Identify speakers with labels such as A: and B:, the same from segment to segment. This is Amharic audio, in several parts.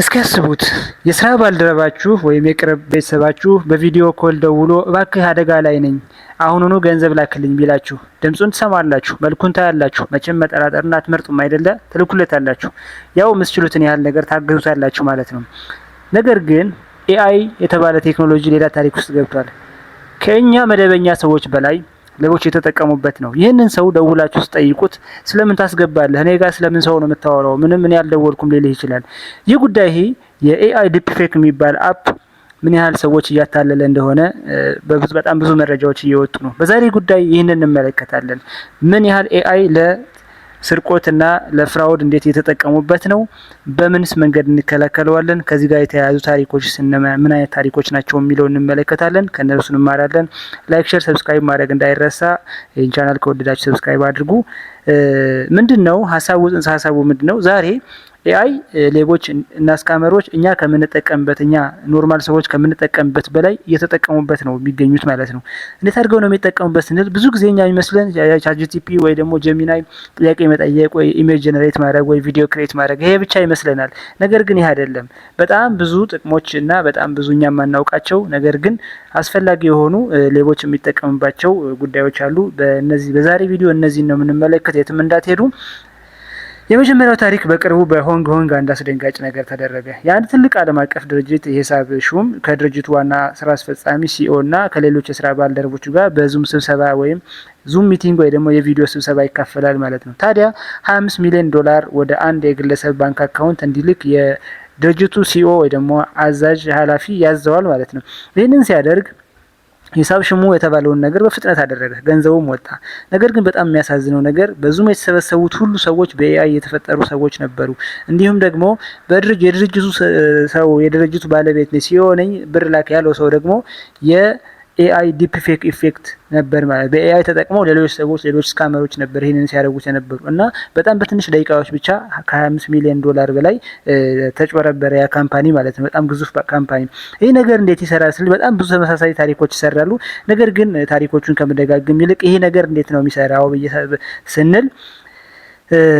A: እስኪ ያስቡት፣ የስራ ባልደረባችሁ ወይም የቅርብ ቤተሰባችሁ በ video call ደውሎ "እባክህ አደጋ ላይ ነኝ፣ አሁኑኑ ገንዘብ ላክልኝ" ቢላችሁ ድምፁን ትሰማላችሁ፣ መልኩን ታያላችሁ። መቼም መጠራጠርን አትመርጡም አይደለ? ትልኩለታላችሁ። ያው የምትችሉትን ያህል ነገር ታግዙታላችሁ ማለት ነው። ነገር ግን AI የተባለ ቴክኖሎጂ ሌላ ታሪክ ውስጥ ገብቷል። ከእኛ መደበኛ ሰዎች በላይ ሌቦች የተጠቀሙበት ነው። ይህንን ሰው ደውላችሁ ስትጠይቁት "ስለምን ታስገባለህ? እኔ ጋር ስለምን ሰው ነው የምታወራው? ምንም እኔ አልደወልኩም" ሊልህ ይችላል። ይህ ጉዳይ ይሄ የ AI deepfake የሚባል app ምን ያህል ሰዎች እያታለለ እንደሆነ በብዙ በጣም ብዙ መረጃዎች እየወጡ ነው። በዛሬ ጉዳይ ይህንን እንመለከታለን። ምን ያህል AI ለስርቆትና ለ fraud እንዴት እየተጠቀሙበት ነው? በምንስ መንገድ እንከላከለዋለን? ከዚህ ጋር የተያያዙ ታሪኮች ምን አይነት ታሪኮች ናቸው የሚለው እንመለከታለን። ከእነርሱ እንማራለን። Like፣ share፣ subscribe ማድረግ እንዳይረሳ። ይህን ቻናል ከወደዳችሁ subscribe አድርጉ። ምንድን ነው ሀሳቡ? ጽንሰ ሀሳቡ ምንድን ነው? ዛሬ AI ሌቦች እና scammer ኦች እኛ ከምንጠቀምበት፣ እኛ normal ሰዎች ከምንጠቀምበት በላይ እየተጠቀሙበት ነው የሚገኙት ማለት ነው። እንዴት አድርገው ነው የሚጠቀሙበት ስንል ብዙ ጊዜ እኛ የሚመስለን ChatGPT ወይ ደግሞ Gemini ጥያቄ መጠየቅ ወይ image generate ማድረግ ወይ video create ማድረግ ይሄ ብቻ ይመስለናል። ነገር ግን ይህ አይደለም። በጣም ብዙ ጥቅሞች እና በጣም ብዙ እኛ የማናውቃቸው ነገር ግን አስፈላጊ የሆኑ ሌቦች የሚጠቀሙባቸው ጉዳዮች አሉ። በእነዚህ በዛሬ ቪዲዮ እነዚህን ነው የምንመለከት። የትም እንዳትሄዱ። የመጀመሪያው ታሪክ በቅርቡ በሆንግ ኮንግ አንድ አስደንጋጭ ነገር ተደረገ። የአንድ ትልቅ ዓለም አቀፍ ድርጅት የሂሳብ ሹም ከድርጅቱ ዋና ስራ አስፈጻሚ CEO እና ከሌሎች የስራ ባልደረቦቹ ጋር በ Zoom ስብሰባ ወይም Zoom meeting ወይ ደግሞ የቪዲዮ ስብሰባ ይካፈላል ማለት ነው። ታዲያ 25 ሚሊዮን ዶላር ወደ አንድ የግለሰብ ባንክ account እንዲልክ የድርጅቱ CEO ወይ ደግሞ አዛዥ ኃላፊ ያዘዋል ማለት ነው። ይህንን ሲያደርግ ሂሳብ ሹሙ የተባለውን ነገር በፍጥነት አደረገ፣ ገንዘቡም ወጣ። ነገር ግን በጣም የሚያሳዝነው ነገር በ Zoom የተሰበሰቡት ሁሉ ሰዎች በ AI የተፈጠሩ ሰዎች ነበሩ። እንዲሁም ደግሞ የድርጅቱ ሰው፣ የድርጅቱ ባለቤት CEO ነኝ፣ ብር ላክ ያለው ሰው ደግሞ የ AI deepfake effect ነበር ማለት በ AI ተጠቅመው ሌሎች ሰዎች፣ ሌሎች scammer ኦች ነበር ይህንን ሲያደርጉት የነበሩ። እና በጣም በትንሽ ደቂቃዎች ብቻ ከ25 ሚሊዮን ዶላር በላይ ተጭበረበረ ያ company ማለት ነው። በጣም ግዙፍ company። ይህ ነገር እንዴት ይሰራል ስል በጣም ብዙ ተመሳሳይ ታሪኮች ይሰራሉ። ነገር ግን ታሪኮቹን ከምደጋግም ይልቅ ይሄ ነገር እንዴት ነው የሚሰራው ስንል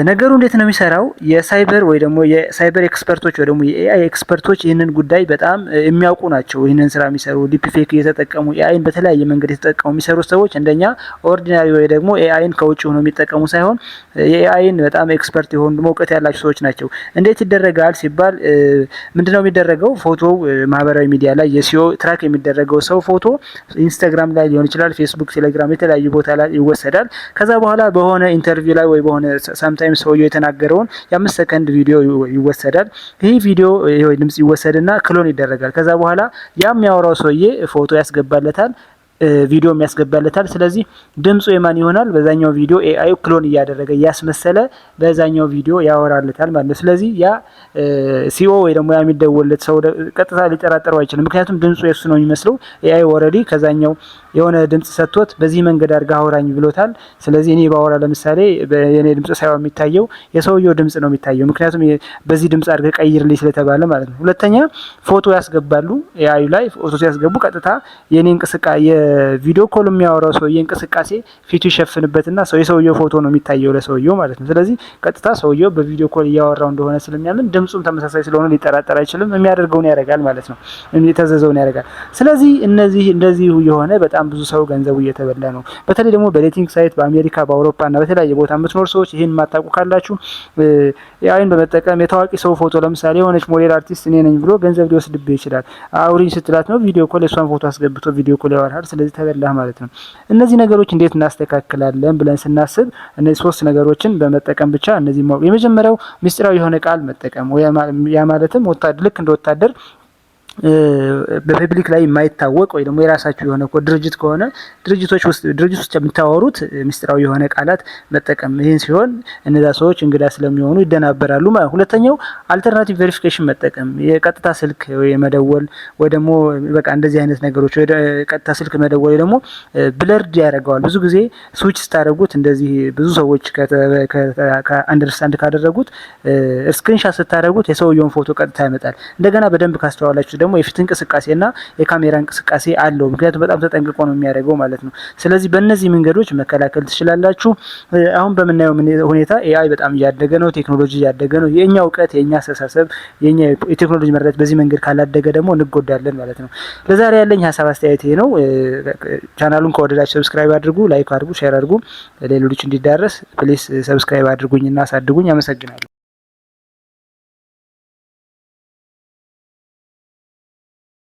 A: ነገሩ እንዴት ነው የሚሰራው? የሳይበር ወይ ደግሞ የ cyber expert ኦች ወይ ደግሞ የ AI expert ኦች ይህንን ጉዳይ በጣም የሚያውቁ ናቸው። ይህንን ስራ የሚሰሩ፣ deepfake እየተጠቀሙ፣ AI ን በተለያየ መንገድ የተጠቀሙ የሚሰሩ ሰዎች እንደኛ ordinary ወይ ደግሞ AI ን ከውጭ ሆኖ የሚጠቀሙ ሳይሆን የ AI ን በጣም expert የሆኑ ደግሞ እውቀት ያላቸው ሰዎች ናቸው። እንዴት ይደረጋል ሲባል ምንድነው የሚደረገው? ፎቶው ማህበራዊ ሚዲያ ላይ የ CEO track የሚደረገው ሰው ፎቶ Instagram ላይ ሊሆን ይችላል፣ ፌስቡክ፣ ቴሌግራም የተለያዩ ቦታ ላይ ይወሰዳል። ከዛ በኋላ በሆነ interview ላይ ወይ በሆነ sometimes ሰውየው የተናገረውን የ5 ሰከንድ ቪዲዮ ይወሰዳል። ይህ ቪዲዮ ወይ ድምጽ ይወሰድና clone ይደረጋል። ከዛ በኋላ ያ የሚያወራው ሰውዬ ፎቶ ያስገባለታል፣ ቪዲዮም ያስገባለታል። ስለዚህ ድምፁ የማን ይሆናል? በዛኛው ቪዲዮ AI clone እያደረገ እያስመሰለ በዛኛው ቪዲዮ ያወራለታል ማለት ነው። ስለዚህ ያ CEO ወይ ደግሞ ያ የሚደወልለት ሰው ቀጥታ ሊጠራጠረው አይችልም። ምክንያቱም ድምፁ የሱ ነው የሚመስለው። AI already ከዛኛው የሆነ ድምጽ ሰጥቶት በዚህ መንገድ አድርገህ አውራኝ ብሎታል። ስለዚህ እኔ ባወራ ለምሳሌ የኔ ድምጽ ሳይሆን የሚታየው የሰውየው ድምጽ ነው የሚታየው። ምክንያቱም በዚህ ድምጽ አድርገህ ቀይርልኝ ስለተባለ ማለት ነው። ሁለተኛ ፎቶ ያስገባሉ። AI ላይ ፎቶ ሲያስገቡ ቀጥታ የኔ እንቅስቃሴ የ video call የሚያወራው ሰውዬ እንቅስቃሴ ፊቱ ይሸፍንበትና ሰው የሰውየው ፎቶ ነው የሚታየው ለሰውየው ማለት ነው። ስለዚህ ቀጥታ ሰውየው በ video call እያወራው እንደሆነ ስለሚያምን ድምፁም ተመሳሳይ ስለሆነ ሊጠራጠር አይችልም። የሚያደርገውን ያደርጋል ማለት ነው። የታዘዘውን ያደርጋል። ስለዚህ እነዚህ እንደዚሁ የሆነ በጣም ብዙ ሰው ገንዘቡ እየተበላ ነው። በተለይ ደግሞ በ dating site በአሜሪካ፣ በአውሮፓ እና በተለያየ ቦታ የምትኖር ሰዎች ይህን የማታውቁ ካላችሁ AI ን በመጠቀም የታዋቂ ሰው ፎቶ ለምሳሌ የሆነች ሞዴል አርቲስት እኔ ነኝ ብሎ ገንዘብ ሊወስድብህ ይችላል። አውሪኝ ስትላት ነው video call የሷን ፎቶ አስገብቶ video call ያወራል። ስለዚህ ተበላህ ማለት ነው። እነዚህ ነገሮች እንዴት እናስተካክላለን ብለን ስናስብ እነዚህ ሶስት ነገሮችን በመጠቀም ብቻ እነዚህ ማወቅ። የመጀመሪያው ምስጢራዊ የሆነ ቃል መጠቀም፣ ያ ማለትም ልክ እንደ ወታደር በ public ላይ የማይታወቅ ወይ ደግሞ የራሳችሁ የሆነ ድርጅት ከሆነ ድርጅቶች ውስጥ ድርጅት ውስጥ የምታወሩት ምስጢራዊ የሆነ ቃላት መጠቀም። ይህን ሲሆን እነዛ ሰዎች እንግዳ ስለሚሆኑ ይደናበራሉ ማለት። ሁለተኛው alternative verification መጠቀም፣ የቀጥታ ስልክ ወይ መደወል ወይ ደግሞ በቃ እንደዚህ አይነት ነገሮች፣ ወይ ቀጥታ ስልክ መደወል ወይ ደግሞ blurred ያደርገዋል። ብዙ ጊዜ switch ስታደርጉት እንደዚህ ብዙ ሰዎች understand ካደረጉት screenshot ስታደርጉት የሰውየውን ፎቶ ቀጥታ ያመጣል። እንደገና በደንብ ካስተዋላችሁ ደግሞ ደግሞ የፊት እንቅስቃሴና የካሜራ እንቅስቃሴ አለው። ምክንያቱም በጣም ተጠንቅቆ ነው የሚያደርገው ማለት ነው። ስለዚህ በእነዚህ መንገዶች መከላከል ትችላላችሁ። አሁን በምናየው ሁኔታ AI በጣም እያደገ ነው። ቴክኖሎጂ እያደገ ነው። የእኛ እውቀት፣ የእኛ አስተሳሰብ፣ የእኛ የቴክኖሎጂ መረዳት በዚህ መንገድ ካላደገ ደግሞ እንጎዳለን ማለት ነው። ለዛሬ ያለኝ ሀሳብ አስተያየት ይሄ ነው። ቻናሉን ከወደዳችሁ subscribe አድርጉ፣ like አድርጉ፣ share አድርጉ፣ ሌሎች እንዲዳረስ please subscribe አድርጉኝና አሳድጉኝ። አመሰግናለሁ።